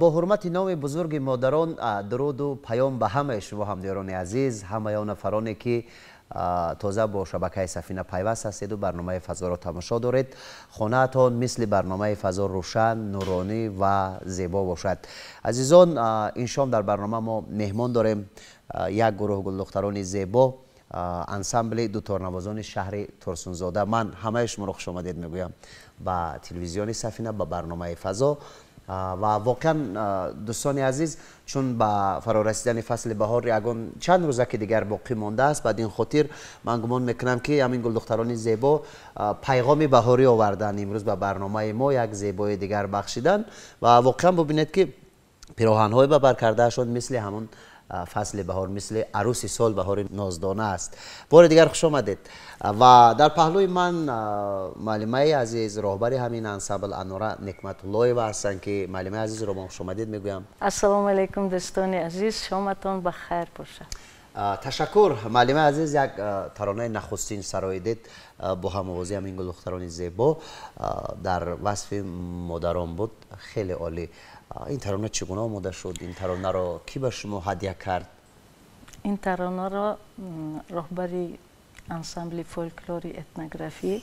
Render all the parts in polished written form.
Бо ҳурмати номи бузурги модарон дуруду паём ба ҳамаи шумо ҳамдиёрони азиз, ҳамаи он нафароне ки тоза бо шабакаи Сафина пайваст ҳастеду барномаи Фазоро тамошо доред. Хонаатон мисли барномаи Фазо рӯшан, нуронӣ ва зебо бошад. Азизон, ин шом дар барнома мо меҳмон дорем як гурӯҳ гулдухтарони зебо, ансамбли дуторнавозони шаҳри Турсунзода. Ман ҳамаи шуморо хушомадед мегӯям ба телевизиони Сафина, ба барномаи Фазо. Ва воқеан дӯстони азиз, чун ба фарорасидани фасли баҳор ягон чанд рӯзаки дигар боқӣ мондааст, бад ин хотир ман гумон мекунам ки ҳамин гулдухтарони зебо пайғоми баҳорӣ овардан имрӯз ба барномаи мо, як зебои дигар бахшидан. Ва воқеан бубинед ки пироҳанҳои ба бар кардаашон мисли ҳамон фасли баҳор, мисли арӯси сол баҳори ноздона аст. Бори дигар хуш омадед. Ва дар паҳлӯи ман муаллимаи азиз, роҳбари ҳамин ансамбл Анора Некматуллоева ҳастанд ки муаллимаи азизро ман хуш омадед мегӯям. Ассалому алайкум дӯстони азиз, шоматон ба хайр бошад. Ташаккур муаллимаи азиз, як таронаи нахустин сароидед бо ҳамовозии ҳамин гулдухтарони зебо дар васфи модарон буд. Хеле олӣ. Ин тарона чӣ гуна омода шуд? Ин таронаро кӣ ба шумо ҳадя кард? Ин таронаро роҳбари ансамбли фольклори этнографӣ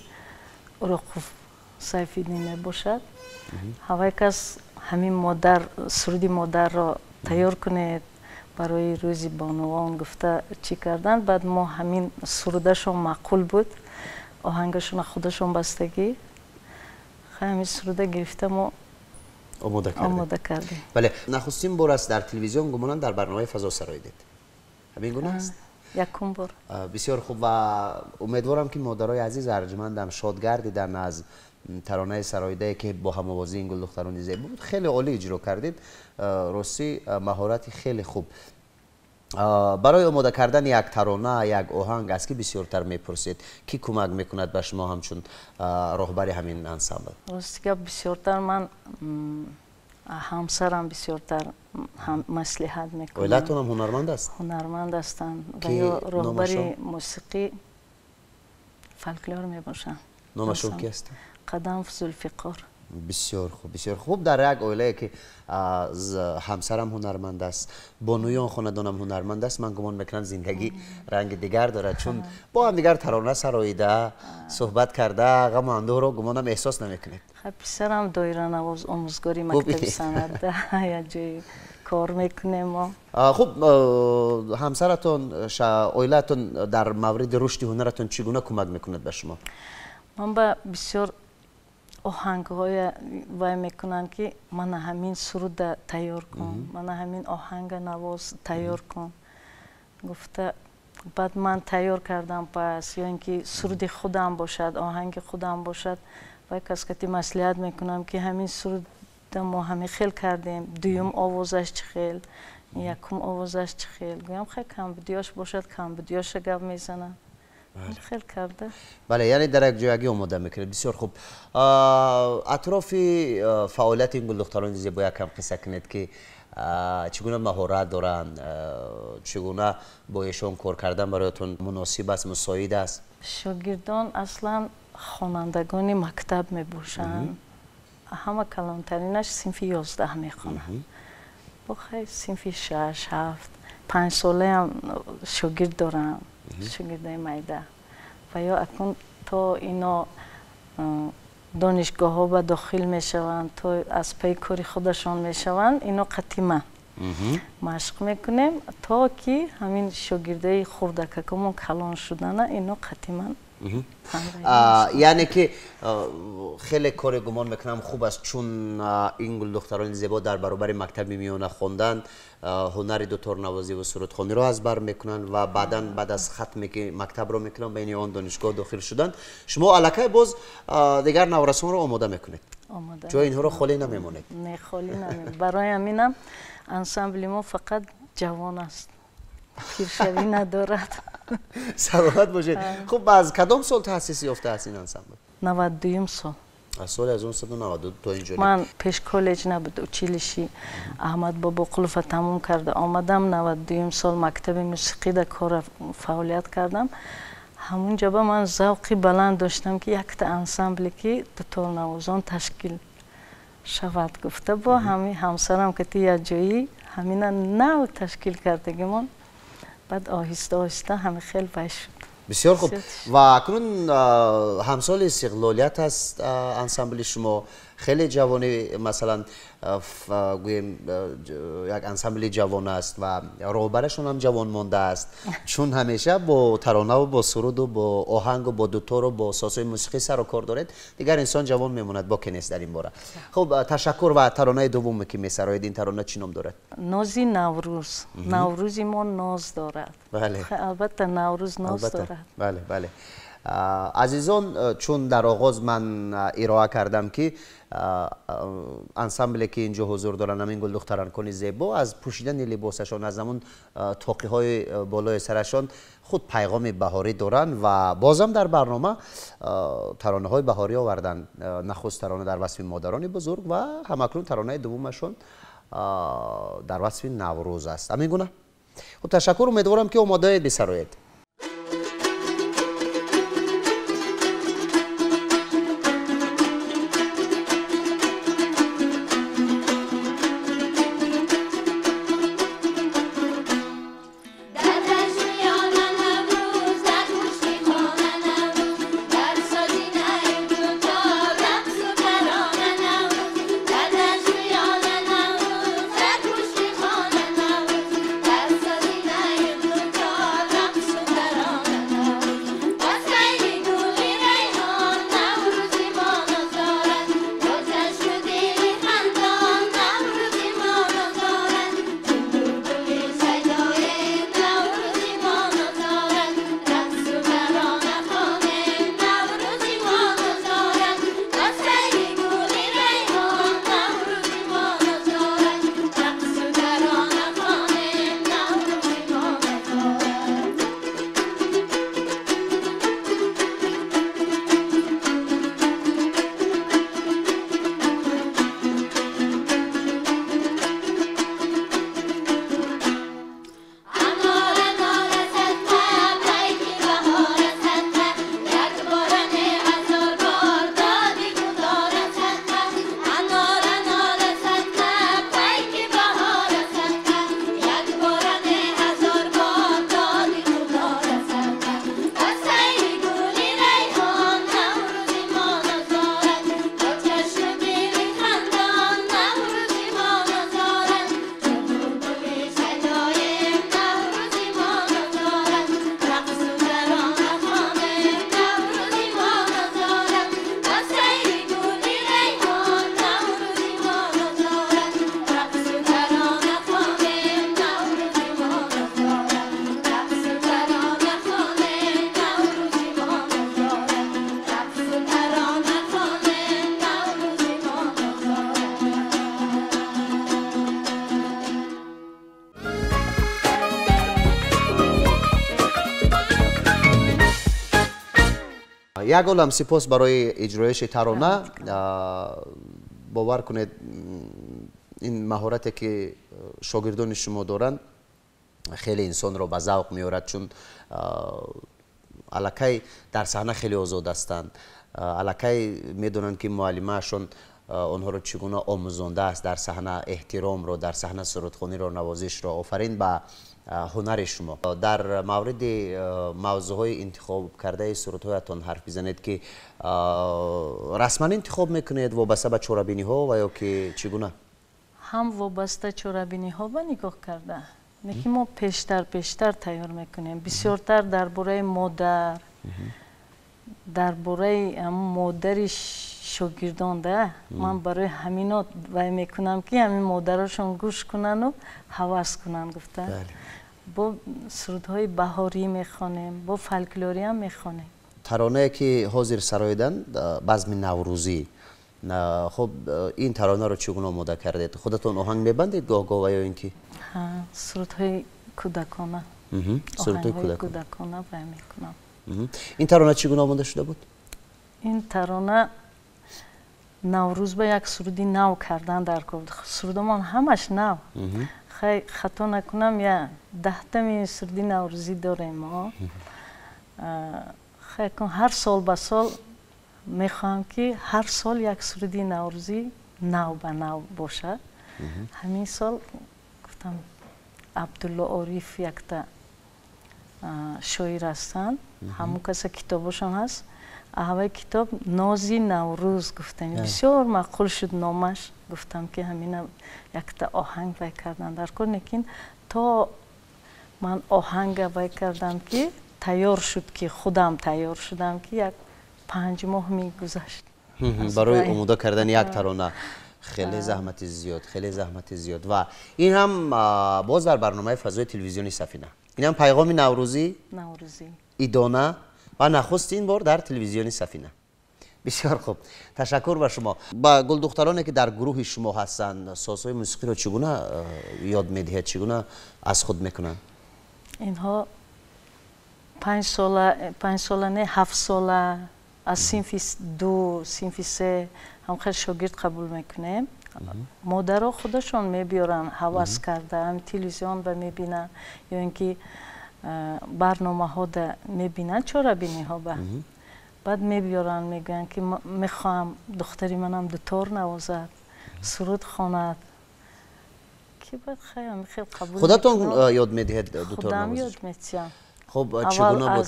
Уроқов Сайфиддин мебошад. Ҳавай кас ҳамин модар суруди модарро тайёр кунед барои рӯзи бонувон гуфта чӣ карданд. Баъд мо ҳамин сурудашон маъқул буд, оҳангашона худашон бастагӣ, ҳамин суруда гирифта мо омода кардем. Бале, нахустин бор аст дар телевизион гумонам дар барномаи фазо сароидед, ҳамин гуна аст? Якум бор. Бисёр хуб ва умедворам ки модарои азиз арҷмандам шод гардиданд аз таронаи сароидае ки бо ҳамовозии ин гулдухтарони зебо буд. Хеле олӣ иҷро кардед, ростӣ маҳорати хеле хуб. Барои омода кардани як тарона, як оҳанг аз ки бисёртар мепурсед? Кӣ кӯмак мекунад ба шумо ҳамчун роҳбари ҳамин ансамбл? Рости гап, бисёртар ман ҳамсарам бисёртар маслиҳат мекунад. Оилатон ҳам ҳунарманд аст? Ҳунарманд ҳастанд ва ё роҳбари мусиқӣ фолклор мебошанд. Номашон ки ҳастанд? Қадам Зулфиқор. Бисёр хуб, бисёр хуб. Дар як оилае ки ҳамсарам ҳунарманд аст, бонуён хонадонам ҳунарманд аст, ман гумон мекунам зиндагӣ ранги дигар дорад, чун бо ҳамдигар тарона сароида, суҳбат карда, ғаму андӯҳро гумонам эҳсос намекунед. Писарам доиранавоз, омӯзгори мактаби санъат, як ҷои кор мекунем мо. Хуб, ҳамсаратон, оилаатон дар мавриди рушди ҳунаратон чӣ гуна кӯмак мекунад ба шумо? Ман ба бисёр оҳангҳоя вай мекунанд ки мана ҳамин суруда тайёр кун, мана ҳамин оҳанга навоз тайёр кун гуфта. Баъд ман тайёр кардам, пас ё ин ки суруди худам бошад, оҳанги худам бошад, вай кас кати маслиҳат мекунам ки ҳамин суруда мо ҳамин хел кардем, дуюм овозаш чӣ хел, якум овозаш чӣ хел, гӯям хай камбудиёш бошад, камбудиёша гап мезанам. Хел карда. Бале, яъне дар як ҷоягӣ омода мекунед. Бисёр хуб. Атрофи фаъолияти ин гулдухтарони зебо якам қисса кунед ки чӣ гуна маҳорат доранд, чӣ гуна бо эшон кор кардан бароятон муносиб аст, мусоид аст? Шогирдон аслан хонандагони мактаб мебошанд. Ҳама калонтаринаш синфи 11 мехонад. Бо хай синфи 6, 7, 5 солаам шогирд дорам, шогирдаи майда. Ва ё акнун то ино донишгоҳҳо ба дохил мешаванд, то аз пайи кори худашон мешаванд, ино қатима машқ мекунем, то ки ҳамин шогирдаи хурдакакамон калон шудана, ино қатиман. Яъне ки хеле кори гумон мекунам хуб аст, чун ин гулдухтарони зебо дар баробари мактаби миёна хондан ҳунари дуторнавозӣ ва сурудхониро аз бар мекунанд ва баъдан баъд аз хатме ки мактабро мекунанд ба ини он донишгоҳ дохил шуданд, шумо аллакай боз дигар наврасонро омода мекунед, ҷои инҳоро холӣ намемонед? Не, холӣ намемонед. Барои ҳаминам ансамбли мо фақат ҷавон аст, пиршавӣ надорад. Саломат бошед. Хуб, аз кадом сол таъсис ёфтааст ин ансамбл? 92 сол. Аз соли 1992 то инҷо. Ман пеш коллеҷ набуд, училиши Аҳмад Бобоқулова тамом карда омадам. 92 сол мактаби мусиқида кор фаъолият кардам. Ҳамунҷо ба ман завқи баланд доштам ки якта ансамбле ки дуторнавозон ташкил шавад гуфта, бо ҳамин ҳамсарам кати якҷоӣ ҳамина нав ташкил кардагимон. Баъд оҳиста оҳиста ҳамин хел вай шуд. Бисёр хуб. Ва акнун ҳамсоли истиқлолият аст ансамбли шумо. Хеле ҷавонӣ, масалан гӯем як ансамбли ҷавон аст ва роҳбарашон ҳам ҷавон мондааст, чун ҳамеша бо таронаву бо суруду бо оҳангу бо дутору бо созҳои мусиқӣ сару кор доред, дигар инсон ҷавон мемонад, боке нест дар ин бора. Хуб, ташаккур. Ва таронаи дуввуме ки месароед, ин тарона чӣ ном дорад? Нози Наврӯз. Наврӯзи мо ноз дорад. Бале, албатта Наврӯз ноз дорад. Бале, бале. Азизон, чун дар оғоз ман ироа кардам ки ансамбле ки инҷо ҳузур доранд, ҳамин гулдухтаранкони зебо, аз пӯшидани либосашон, аз ҳамон тоқиҳои болои сарашон худ пайғоми баҳорӣ доранд ва бозам дар барнома таронаҳои баҳорӣ оварданд. Нахуст тарона дар васфи модарони бузург ва ҳамакнун таронаи дуввумашон дар васфи Наврӯз аст. Ҳамин гуна. Хуб, ташаккур. Умедворам ки омодаед бисароед. Дар Як олам сипос барои иҷроиши тарона. Бовар кунед, ин маҳорате ки шогирдони шумо доранд, хеле инсонро ба завқ меорад, чун аллакай дар саҳна хеле озод ҳастанд, аллакай медонанд, ки муаллимаашон онҳоро чӣ гуна омӯзондааст дар саҳна эҳтиромро, дар саҳна сурудхониро, навозишро. Офарин ба ҳунари шумо. Дар мавриди мавзӯъҳои интихоб кардаи сурудҳоятон ҳарф бизанед, ки расман интихоб мекунед вобаста ба чорабиниҳо ва ё ки чӣ гуна? Ҳам вобаста чорабиниҳо ба нигоҳ карда, лекин мо пештар тайёр мекунем. Бисёртар дар бораи модар, дар бораи модари шогирдон да. Ман барои ҳамино вай мекунам, ки ҳамин модарошон гӯш кунану ҳавас кунанд гуфта. Бо сурудҳои баҳорӣ мехонем, бо фолклориам мехонем. Таронае ки ҳозир сароиданд, базми наврӯзӣ, хуб, ин таронаро чӣ гуна омода кардед? Худатон оҳанг мебандед гоҳ-гоҳ ва ё ин ки? Сурудҳои кӯдакона, сурудҳои кӯдакона вай мекунам. Ин тарона чӣ гуна омода шуда буд? Ин тарона Наврӯз ба як суруди нав кардан дар кор. Сурудамон ҳамаш нав. Хай, хато накунам, я 10-тами суруди наврӯзӣ дорем мо. Хай, ҳар сол ба сол мехоҳам, ки ҳар сол як суруди наврӯзӣ нав ба нав бошад. Ҳамин сол гуфтам, Абдулло Ориф якта шоир ҳастанд, ҳамон каса китобошон ҳаст. Аҳваи китоб «Нози Наврӯз» гуфтем, бисёр маъқул шуд номаш. Гуфтам, ки ҳамина якта оҳанг вай кардан дар кор. Лекин то ман оҳанга вай кардам, ки тайёр шуд, ки худам тайёр шудам, ки як 5 моҳ мегузашт. Барои омода кардани як тарона хеле заҳмати зиёд, хеле заҳмати зиёд. Ва ин ҳам боз дар барномаи фазои телевизиони Сафина, ин ҳам пайғоми наврӯзӣ. Наврӯзӣ. Идона ва нахустин бор дар телевизиони Сафина. Бисёр хуб, ташаккур ба шумо. Ба гулдухтароне ки дар гурӯҳи шумо ҳастанд, созҳои мусиқиро чӣ гуна ёд медиҳед, чӣ гуна аз худ мекунанд? Инҳо 5 сола, 5 сола не, 7 сола, аз синфи 2, синфи 3 ҳамхел шогирд қабул мекунем. Модаро худашон мебиёранд, ҳавас карда, ҳам телевизион ба мебинанд ё ин ки барномаҳода мебинанд, чорабиниҳо ба. Баъд мебиёранд, мегӯянд, ки мехоҳам духтари манам дутор навозад, суруд хонад, ки баъд хел қабул. Худатон ёд медиҳед дутор? Худам ёд метиҳам. Хуб, чӣ Аввал гуна буд?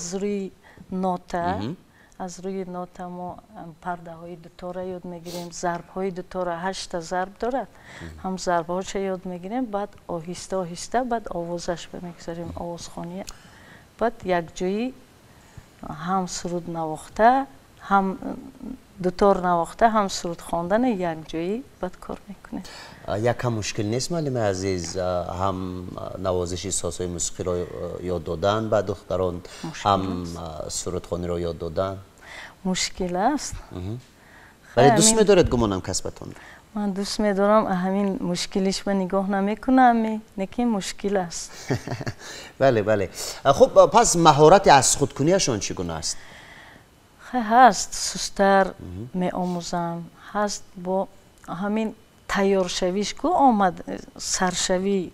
аз рӯи нота мо пардаҳои дутора ёд мегирем, зарбҳои дутора, ҳашта зарб дорад, ҳам зарбҳоша ёд мегирем. Баъд оҳиста оҳиста баъд овозаш мегузарем, овозхонӣ. Баъд якҷоӣ ҳам суруд навохта, ҳам дутор навохта, ҳам суруд хондана якҷоӣ баъд кор мекунем. Якам мушкил нест, муаллими азиз, ҳам навозиши созҳои мусиқиро ёд додан ба духтарон, ҳам сурудхониро ёд додан? Мушкил аст. Вале дӯст медоред, гумонам, касбатонро. Ман дӯст медорам, ҳамин мушкилиш ба нигоҳ намекунам, лекин мушкил аст. Бале, хуб, пас маҳорати аз худкунияшон чӣ гуна аст? Хай, ҳаст, сустар меомӯзанд, ҳаст. Бо ҳамин тайёршавиш ку омад, саршавӣ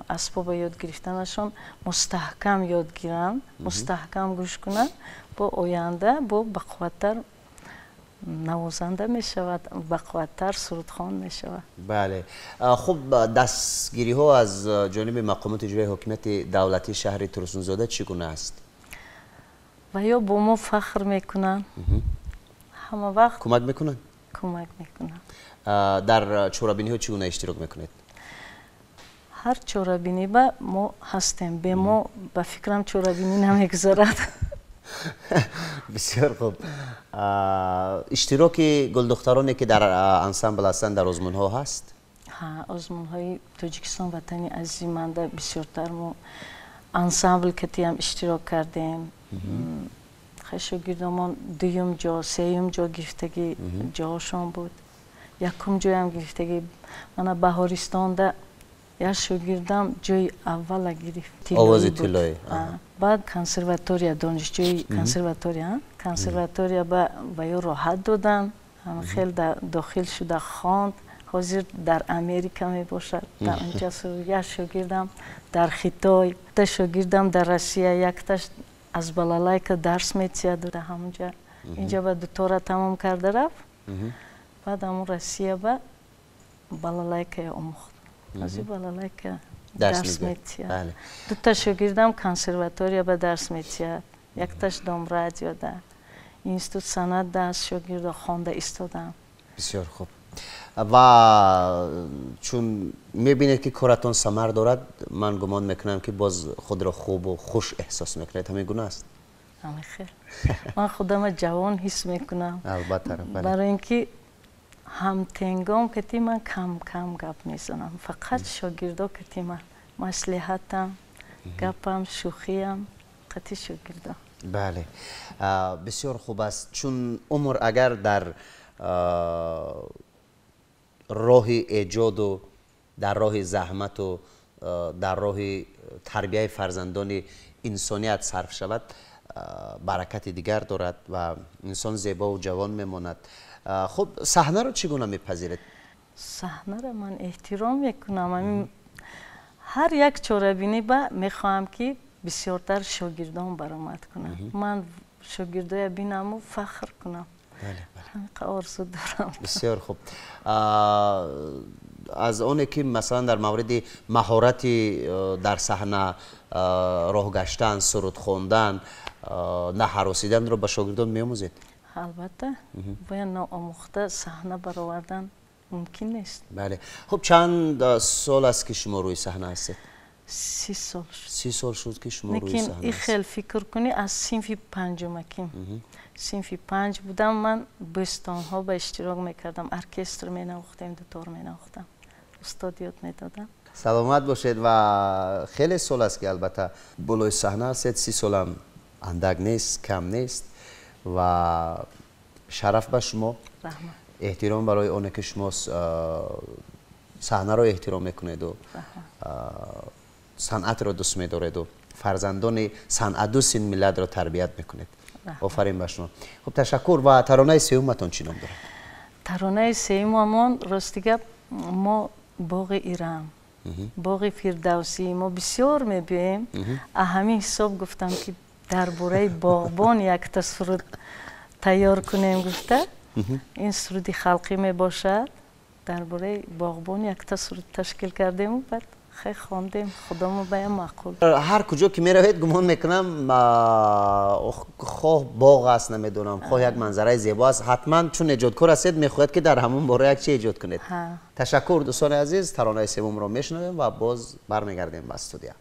асбоба ёд гирифтанашон мустаҳкам ёд гиранд, мустаҳкам гӯш кунанд, бо оянда бо бақувваттар навозанда мешавад, бақувваттар сурудхон мешавад. Бале, хуб, дастгириҳо аз ҷониби мақомоти иҷроии ҳокимияти давлатии шаҳри Турсунзода чӣ гуна аст? Ва ё бо мо фахр мекунанд ҳама вақт. Кӯмак мекунанд? Кӯмак мекунанд. Дар чорабиниҳо чӣ гуна иштирок мекунед? Ҳар чорабинӣ ба мо ҳастем, бе мо, ба фикрам, чорабинӣ намегузарад. Бисёр хуб. Иштироки гулдухтароне ки дар ансамбл ҳастанд, дар озмунҳо ҳаст? Озмунҳои Тоҷикистон ватани азизи манда бисёртар мо ансамбл катиам иштирок кардем. Шогирдомон дуюм ҷо, сеюм ҷо гирифтагӣ ҷоҳошон буд, якум ҷоям гирифтагӣ. Мана, Баҳористонда як шогирдам ҷои аввала гирифт. Овози тиллоӣ. Баъд консерватория, донишҷӯи консерватория. Консерватория ба ё роҳат доданд. Хеле дохил шуда хонд. Ҳозир дар Америка мебошад. Дар онҷа як шогирдам дар Хитой, якта шогирдам дар Россия, якташ аз балалайка дарс метиҳад дар ҳамонҷа. Инҷа ба дутора тамом карда рафт. Баъд ҳамон Россия ба балалайкая омӯхт. Ҳозир балалайка дарс метиҳад. Дута шогирдам консерватория ба дарс метиҳад. Якташ дом радио да. Институт санъат да шогирдо хонда истодам. Бисёр хуб. Ва чун мебинед ки коратон самар дорад, ман гумон мекунам ки боз худро хубу хуш эҳсос мекунед. Ҳамин гуна аст? Ҳамин хел. Ман худама ҷавон ҳис мекунам. Албатта. Барои ин ки ҳамтенгом кати ман кам кам гап мезанам. Фақат шогирдо кати ман маслиҳатам, гапам, шӯхиям қати шогирдо. Бале. Бисёр хуб аст. Чун умр агар дар роҳи эҷоду, дар роҳи заҳмату, дар роҳи тарбияи фарзандони инсоният сарф шавад, баракати дигар дорад ва инсон зебову ҷавон мемонад. Хуб, саҳнаро чӣ гуна мепазиред? Саҳнаро ман эҳтиром мекунам. Ҳар як чорабинӣ ба мехоҳам ки бисёртар шогирдон баромад кунам. Ман шогирдоя бинаму фахр кунам. Орзу дорам. Бисёр хуб. Аз оне ки масалан дар мавриди маҳорати дар саҳна роҳ гаштан, суруд хондан, наҳаросиданро ба шогирдон меомӯзед? Албатта, бояд ноомӯхта саҳна баровардан мумкин нест. Бале. Хуб, чанд сол аст ки шумо рӯи саҳна ҳастед? 30 сол шуд. 30 сол шуд ки шумо рӯи саҳна ҳастед. Лекин ин хел фикр кунӣ аз синфи панҷумаким. Синфи 5 будам, ман бӯстонҳо ба иштирок мекардам, оркестр менавохтем, дутор менавохтам. Устод ёд медодам. Саломат бошед. Ва хеле сол аст ки албатта болои саҳна ҳастед. 30 солам андак нест, кам нест ва шараф ба шумо. Раҳмат. Эҳтиром барои оне ки шумо саҳнаро эҳтиром мекунеду санъатро дӯст медореду фарзандони санъатдӯсти ин миллатро тарбият мекунед. Офарин ба шумо. Хуб, ташаккур. Ва таронаи сеюматон чӣ ном дорад? Таронаи сеюмамон, рости гап, мо боғи Ирам, боғи Фирдавсӣ мо бисёр мебиёем. Ҳамин ҳисоб гуфтам ки дар бораи боғбон якта суруд тайёр кунем гуфта. Ин суруди халқӣ мебошад. Дар бораи боғбон якта суруд ташкил кардему, баъд хеле хондем, худомо баям маъқул. Ҳар куҷо ки меравед, гумон мекунам, хоҳ боғ аст, намедонам, хоҳ як манзараи зебо аст, ҳатман чун эҷодкор ҳастед, мехоҳед ки дар ҳамон бора як чи эҷод кунед. Ташаккур, дӯстони азиз. Таронаи севумро мешунавем ва боз бармегардем ба студия.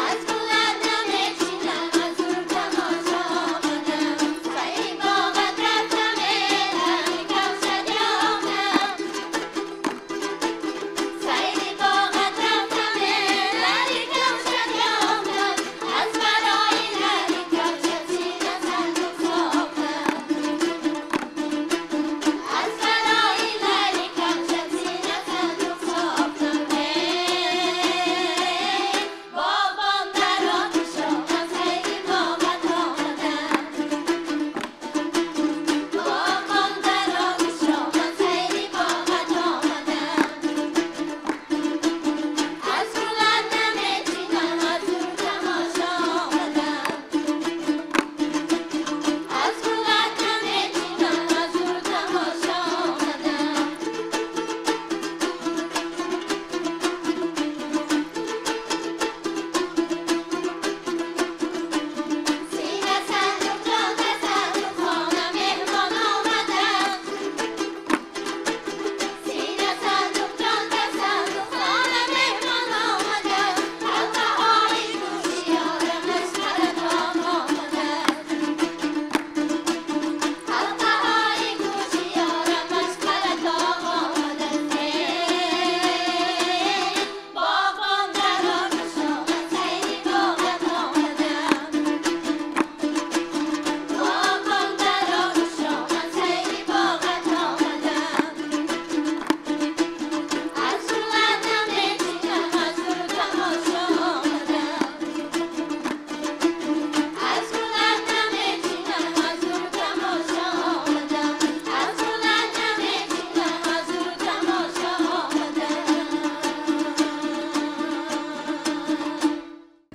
Аз гулана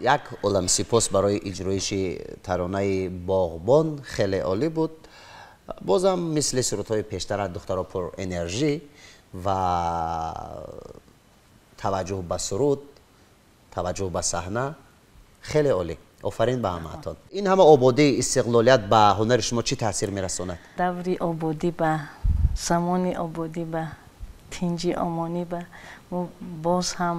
Як олам сипос барои иҷроиши таронаи Боғбон, хеле олӣ буд. Бозам мисли сурудҳои пештара духтаро пур энержӣ ва таваҷҷӯҳ ба суруд, таваҷҷӯҳ ба саҳна хеле олӣ. Офарин ба ҳамаатон. Ин ҳама ободии истиқлолият ба ҳунари шумо чӣ таъсир мерасонад? Даври ободӣ ба замони ободӣ ба тинҷи омонӣ ба мо боз ҳам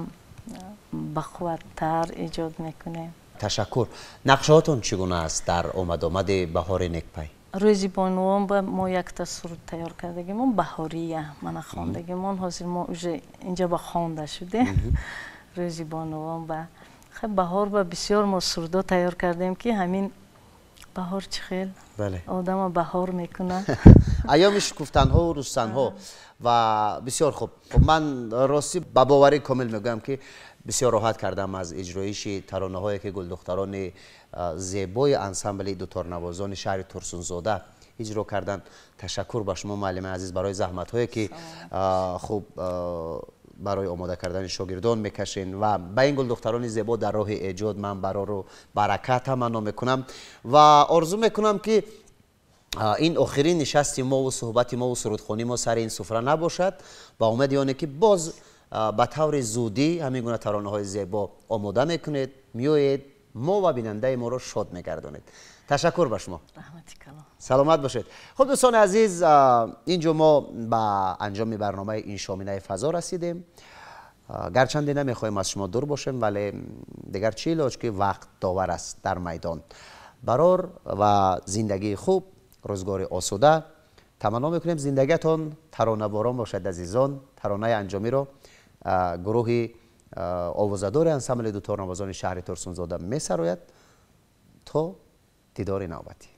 бақувваттар эҷод мекунем. Ташаккур. Нақшаҳотон чӣ гуна аст дар омадомади баҳори некпай? Рӯзи бонувон ба мо якта суруд тайёр кардагимон, баҳория мана хондагимон. Ҳозир мо уже инҷа ба хонда шудем. Рӯзи бонувон ба баҳор ба бисёр мо сурудо тайёр кардем, ки ҳамин баҳор чӣ хел одама баҳор мекунад. Айёми шукуфтанҳову рӯстанҳо ва бисёр хуб. Ман ростӣ ба боварӣ комил мегӯям, ки бисёр роҳат кардам аз иҷроиши таронаҳое, ки гулдухтарони зебои ансамбли дуторнавозони шаҳри Турсунзода иҷро карданд. Ташаккур ба шумо, муаллими азиз, барои заҳматҳое, ки хуб барои омода кардани шогирдон мекашен ва ба ин гулдухтарони зебо дар роҳи эҷод ман барору баракат таманно мекунам ва орзу мекунам, ки ин охирин нишасти мову суҳбати мову сурудхонии мо сари ин суфра набошад, ба умеди оне, ки боз ба таври зудӣ ҳамин гуна таронаҳои зебо омода мекунед, меоед, мо ва бинандаи моро шод мегардонед. Ташаккур ба шумо, саломат бошед. Хуб, дӯстони азиз, инҷо мо ба анҷоми барномаи ин шоминаи фазо расидем. Гарчанде намехоҳем аз шумо дур бошем, вале дигар чӣ илоҷ, ки вақт довар аст дар майдон. Барор ва зиндагии хуб, рӯзгори осуда таманно мекунем. Зиндагиатон таронаборон бошад, азизон. Таронаи анҷомиро гурӯҳи овозадори ансамбли дуторнавозони шаҳри Турсунзода месарояд. То дидори навбатӣ.